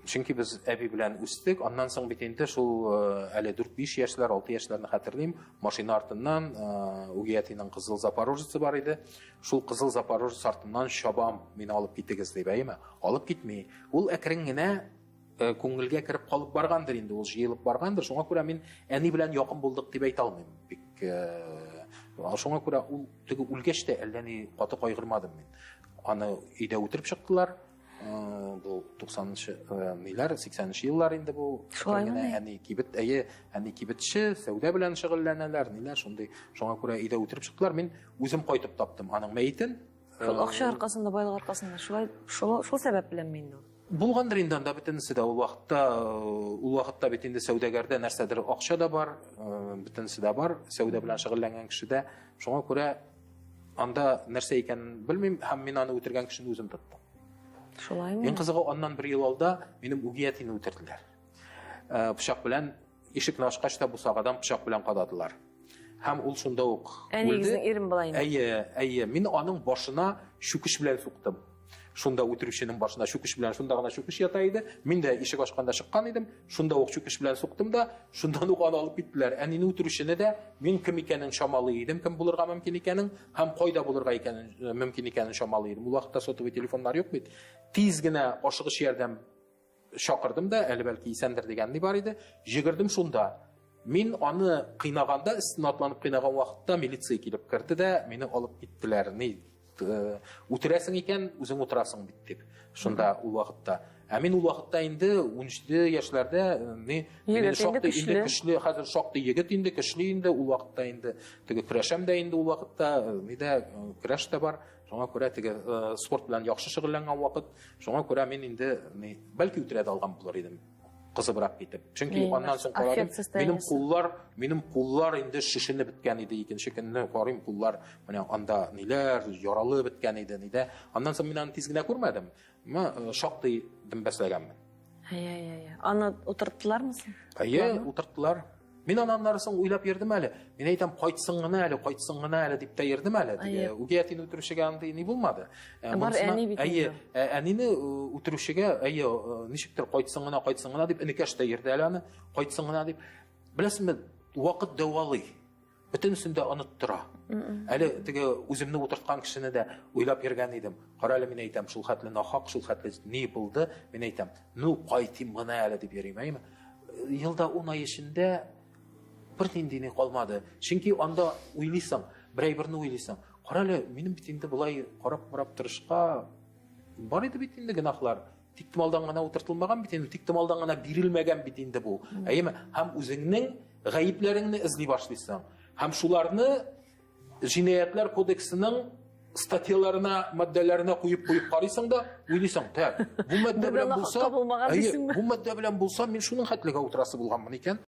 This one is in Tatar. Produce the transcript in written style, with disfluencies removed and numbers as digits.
Чөнки без әби белән үстек, аннан соң бит инде шул әле 4-5 яшьләр, 6 яшьләрне хәтерлим, машина артыннан үги әтинең кызыл Запорожецы бар иде. Шул кызыл Запорожец артыннан чабам, мине алып китегез дип, әйеме? Алып китми. Ул әкрен генә күңелгә кереп калып баргандыр инде, ул җыелып баргандыр. Шуңа күрә мин әни белән якын булдык дип әйтә алмыйм. Бик шуңа күрә ул теге үлгәч тә әллә ни каты кайгырмадым мин. Аны өйдә үтереп чыктылар. Бу 90-нчы ниләр, 80-нче еллар инде бу. Шулаймы? Әни кибет, әйе, әни кибетче, сәүдә белән шөгыльләнәләр, ниләр шундый. Шуңа күрә өйдә үтереп чыктылар. Мин үзем кайтып таптым аның мәетен. Шул акча аркасында, байлык аркасында, шулай шул, шул сәбәп беләнме инде ул? Булгандыр инде анда бөтенесе дә ул вакытта, ул вакытта бит инде сәүдәгәрдә нәрсәдер акча да бар, бөтенесе дә бар, сәүдә белән шөгыльләнгән кешедә. Шуңа күрә анда нәрсә икәнен белмим һәм мин аны үтергән кешене үзем тоттым. Шулаймы? Иң кызыгы, аннан бер ел алда минем үги әтине үтерделәр. Пычак белән ишекне ачкач та бусагадан пычак белән кададылар. Һәм ул шунда ук үлде. Әниегезнең ирен була инде. Әйе, әйе. Мин аның башына чүкеч белән суктым. Шунда үтерүченең башына чүкеч белән, шунда гына чүкеч ята иде. Мин дә ишек ачканда чыккан идем. Шунда ук чүкеч белән суктым да, шундан ук аны алып киттеләр. Әнине үтерүчене дә мин кем икәнен чамалый идем, кем булырга мөмкин икәнен һәм кайда булырга икәнен мөмкин икәнен чамалый идем. Ул вакытта сотовый телефоннар юк бит. Тиз генә ашыгыч ярдәм чакырдым да, әле бәлки исәндер дигән ни бар иде. Җигердем шунда. Мин аны кыйнаганда, өстенә атланып кыйнаган вакытта милиция килеп керде дә, мине алып киттеләр. Ни, үтерәсең икән, үзең утырасың бит дип. Шунда ул вакытта. Ә мин ул вакытта инде 17 яшьләрдә, ни, Егет инде шактый инде көчле. Көчле, хәзер шактый егет инде, көчле инде, ул вакытта инде теге көрәшәм дә инде ул вакытта, ни дә, көрәш тә бар. Шуңа күрә теге спорт белән яхшы шөгыльләнгән вакыт. Шуңа күрә мин инде, ни, бәлки үтерә дә алган булыр идем, кызыбрак китеп. Чөнки аннан соң карадым, минем куллар, минем куллар инде шешенеп беткән иде. Икенче көнне карыйм, куллар менә анда ниләр, яралы беткән иде, нидә. Аннан соң мин аны тиз генә күрмәдем. Мә, шактый дөмбәсләгәнмен. Әй-әй-әй. Аны утырттылармы соң? Әйе, утырттылар. Мин аны аннары соң уйлап йөрдем әле. Мин әйтәм, кайтсын гына әле, кайтсын гына әле дип тә йөрдем әле. Теге үги әтине үтерүчегә андый ни булмады. Бар әни бит. Әйе, әнине үтерүчегә, әйе, ничектер кайтсын гына, кайтсын гына дип энекәш тә йөрде әле аны, кайтсын гына дип. Беләсеңме, вакыт дәвалый. Бөтенесен дә оныттыра. Әле теге үземне утырткан кешене дә уйлап йөргән идем. Кара әле, мин әйтәм, шул хәтле нахак, шул хәтле ни булды, мин әйтәм, ну кайтыйм гына әле дип йөрим, әйеме? Елда 10 ай эчендә бер нинди ни калмады. Чөнки анда уйлыйсың, бер әйберне уйлыйсың. Кара әле, минем бит инде болай карап-карап торышка бар иде бит инде гөнаһлар. Тик томалдан гына утыртылмаган бит инде, тик томалдан гына бирелмәгән бит инде бу. Әйеме? Һәм үзеңнең гаепләреңне эзли башлыйсың. Һәм шуларны җинаятьләр кодексының статьяларына, маддәләренә куеп-куеп карыйсың да, уйлыйсың, так, бу маддә белән булса, әйе, бу маддә белән булса, мин шуның хәтлегә утырасы булганмын икән.